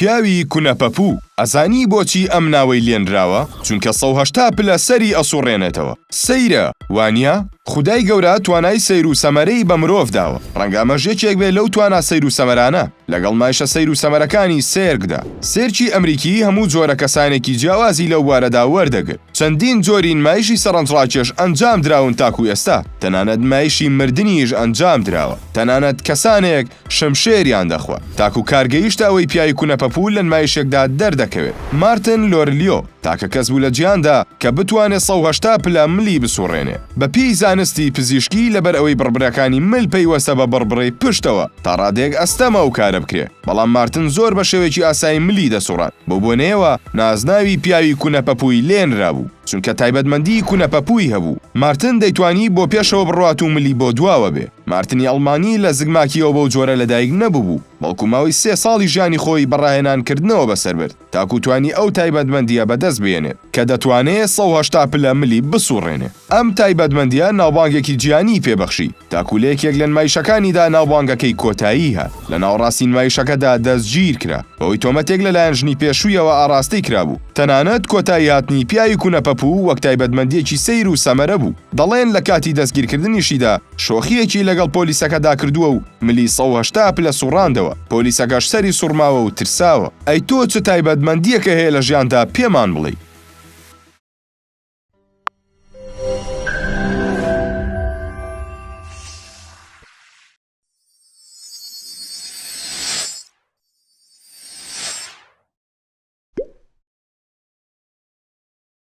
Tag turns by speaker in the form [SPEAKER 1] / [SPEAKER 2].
[SPEAKER 1] پیاوی کونەپەپوو، ئەزانی بۆچی ئەم ناوەی لێنراوە؟ چونکە 180 پلە سەری ئەسوڕێنێتەوە. سەیرە، وانیە؟ خودای گەورە توانای سەیر و سەمەرەی بە مرۆڤ داوە، ڕەنگە ئەمەش یەکێک بێ لەو توانا سەیر و سەمەرانە، لەگەڵ نمایشە سەیر و سەمەرەکانی سێرکدا. سێرکی ئەمریکی هەموو جۆرە کەسانێکی جیاوازی لەو بوارەدا وەردەگرت. چەندین جۆری نمایشی سەڕنجڕاکێش ئەنجام دراون تاکو ئێستا، تەنانەت نمایشی مردنیش ئەنجام دراوە، تەنانەت کەسانێک شمشێریان دەخوارد تاکو کار گەیشتە ئەوەی پیاوی کونەپەپوو لە نمایشێکدا دەردەکەوێت. مارتن لۆرلیۆ تاکە کەس بوو لە جیهاندا کە بتوانێت 180 پلە ملی بسوڕێنێ. بە پێی زانستی پزیشکی لەبەر ئەوەی بڕبرەکانی مل پەیوەستە بە بڕبڕەی پشتەوە تا ڕادەیەک ئەستەمە ئەو کارە بکرێ، بەڵام مارتن زۆر بە شێوەیەکی ئاسایی ملی دەسوڕاند، بەو بۆنەیەوە نازناوی پیاوی کونەپەپووی لێنرابوو. چونکە تایبەتمەندیی کونەپەپووی هەبوو. مارتن دەیتوانی بۆ پێشەوە بڕوات و ملی بۆ دواوە بێ. مارتنی ئەڵمانی لە زگماکییەوە بەو جۆرە لەدایک نەبووبوو، بەڵکو ماوەی سێ ساڵی ژیانی خۆی بە ڕاهێنانکردنەوە بەسەر برد، تاکو توانی ئەو تایبەتمەندییە بەدەست بهێنێت، کە دەتوانێ 180 پلە ملی بسوڕێنێ. ئەم تایبەتمەندییە ناوبانگێکی جیهانیی پێ بەخشی، تاکو لە یەکێک لە نمایشەکانیدا ناوبانگەکەی کۆتایی هات. لە ناوەڕاستی نمایشەکەدا دەستگیرکرا، بەهۆی تۆمەتێک لەلایەن ژنی پێشوویەوە ئاڕاستەی کرابوو. تەنانەت کۆتاییهاتنی پیاوی کونەپەپوو وەک تایبەتمەندییەکی سەیر و سەمەرە بوو. دەڵێن لە کاتی دەستگیرکردنیشیدا شۆخییەکی لەگەڵ پۆلیسەکەدا کردووە و ملی 180 پلە سوڕاندەوە، پۆلیسەکەش سەری سوڕماوە و ترساوە. ئەی تۆ چ تایبەتمەندییەکە هەیە لە ژیانتا پێمان بڵێی؟